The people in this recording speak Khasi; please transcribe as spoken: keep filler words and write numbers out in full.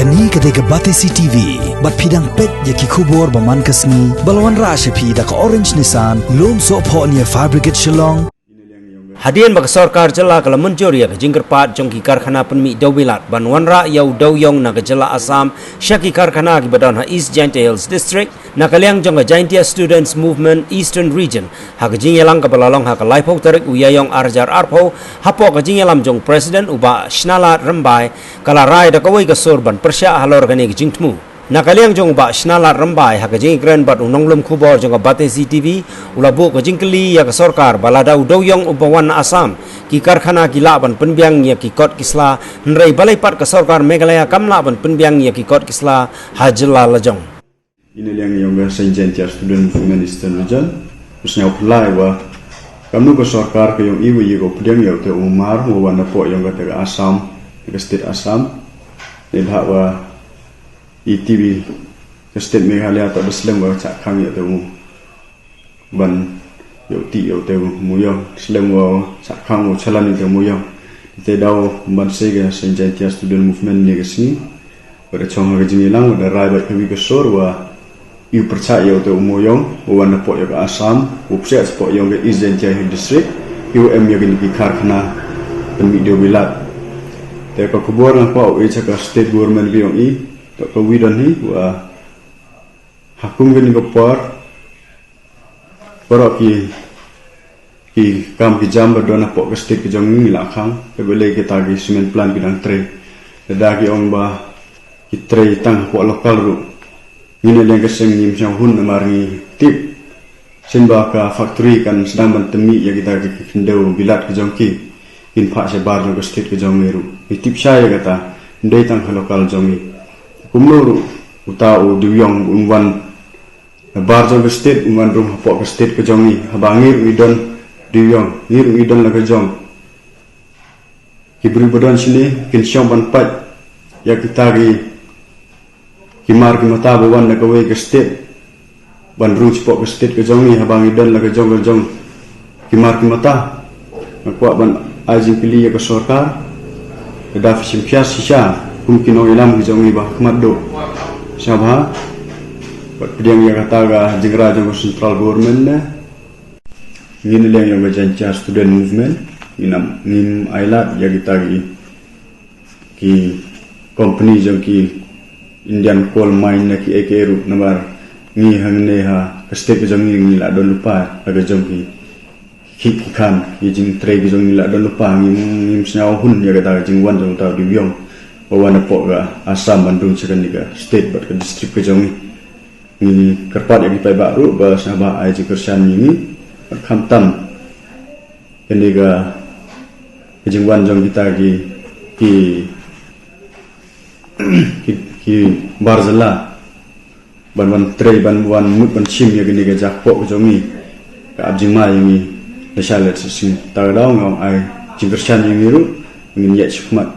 Kane ka dei ka Batesi T V, bad phi dang peit ïa ki khubor ba man ka sngi, ba la wanrah sha phi da ka Orange Nissan, Lumsohphoh near Fire Brigade Shillong. Hadien ba ka sorkar jylla ka la mynjur ïa ka jingkyrpad jong ki karkhana pynmih dewbilat ban wanrah ïa u dewiong na ka jylla Assam sha ki karkhana kiba don ha East Jaintia Hills District, na ka liang jong ka Jaintia Students Movement Eastern Region, ha ka jingïalang kaba la long ha ka laiphew tarik u Ïaïong arhajar arphew, hapoh ka jingïalam jong President u Bah Shnalad Rymbai, ka la rai da kawei ka sur ban pyrshah halor kane ka jingthmu. Na ka liang jong u Bah Shnalad Rymbai, ha ka jingïakren bad u nonglum khubor jong ka Batesi T V, u la buh ka jingkylli ïa ka sorkar ba lada u dewiong uba wan na Assam, ki karkhana ki lah ban pynbiang ïa ki kot ki sla, hynrei balei pat ka sorkar Meghalaya kam lah ban pynbiang ïa ki kot ki sla ha jylla la jong. Ïa na liang jong ka Seng Jaintia Student Movement Eastern Region, u sngewphylla ba kumno ka sorkar ka ïong i ba ïa ka pdiang ïa u te u mar u wan na poh jong ka te ka Assam, ka state Assam. Ni bha ba i T V ka state Meghalaya ta ba slem ba chah khang ïa te u ban ïa u ti ïa u te u muyong, slem ba chah khang u chalan ïa u te u muyong. Te daw ban sei ka Seng Jaintia Student Movement ne ka sngi. Ba da chong ha ka jingïalang, ba da rai bad kawi ka sur, ba ïa u pyrshah ïa u te u muyong, u wan na poh ïa ka Assam, u pyrshah sa poh ïa ka East Jaintia Hills District, ïa u em ïa kine ki karkhana pynmih dewbilat. Te ka khubor nga kwah u ai cha ka state government ba ïong i, to ka wi don hi, ba ha kum kane ka por, baroh ki, ki kam ki jam ba don hapoh ka state ka jong ngi la khang, ka ba lei kita ki cement plant ki dang trei. Lada ki ong ba ki trei tang hapoh local ruh, ngi na liang ka seng ngim sngewhun namar ngi tip shen ba ka factory kan sdang ban tynmih ïa kita ki, ki khyndew bilat ka jong ki, kin phah shabar jong ka state ka jong ngi ruh. Ngi tip shai ïa kata, ym dei tang ha local jong ngi. Kumno ruh uta u dewiong un wan na bar jong ka state, un wan rung hapoh ka state ka jong ngi, haba ngi ruh ngi don dewiong, ngi ruh ngi don la ka jong. Ki briew ba don shane kin shong ban pait ïa kita ki, ki mar ki mata ba wan na kawei ka state, ban rung shapoh ka state ka jong ngi, haba ngi don la ka jong ka jong ki mar ki mata. Nga kwah ban ai jingkylli ïa ka sorkar, lada phi shim khia shisha kum ki nongïalam ki jong ngi ba khmat duh, sngewbha bad pdiang ïa kata ka jingrwai jong ka central government ne. Ngi na liang jong ka Jaintia Student Movement, ngin ym, ngim ailad ïa kita ki, ki company jong ki Indian coal mine ne kiei kiei ruh, namar ngi hangne ha ka state ka jong ngi, ngi la don lypa ha ka jong ki, ki, ki khan, ki jingtrei ka jong ngi la don lypa. Ngi, ngim sngewhun ïa kata ka jingwan jong uta u dewiong ba wan hapoh ka Assam ban rung sha kane ka state bad ka district ka jong ngi. Ngi kyrpad ïa ki paidbah ruh ba sngewbha ai jingkyrshan ïa ngi, bad khamtam kane ka, ka jingwan jong kita ki, ki, ki, ki bar jylla ban wan trei, ban wan mut ban shim ïa kane ka jakpoh ka jong ngi, ka ap jingma ïa ngi lashai lashisien. Ta ka daw nga ong ai jingkyrshan ïa ngi ruh, ngin ïaid shakhmat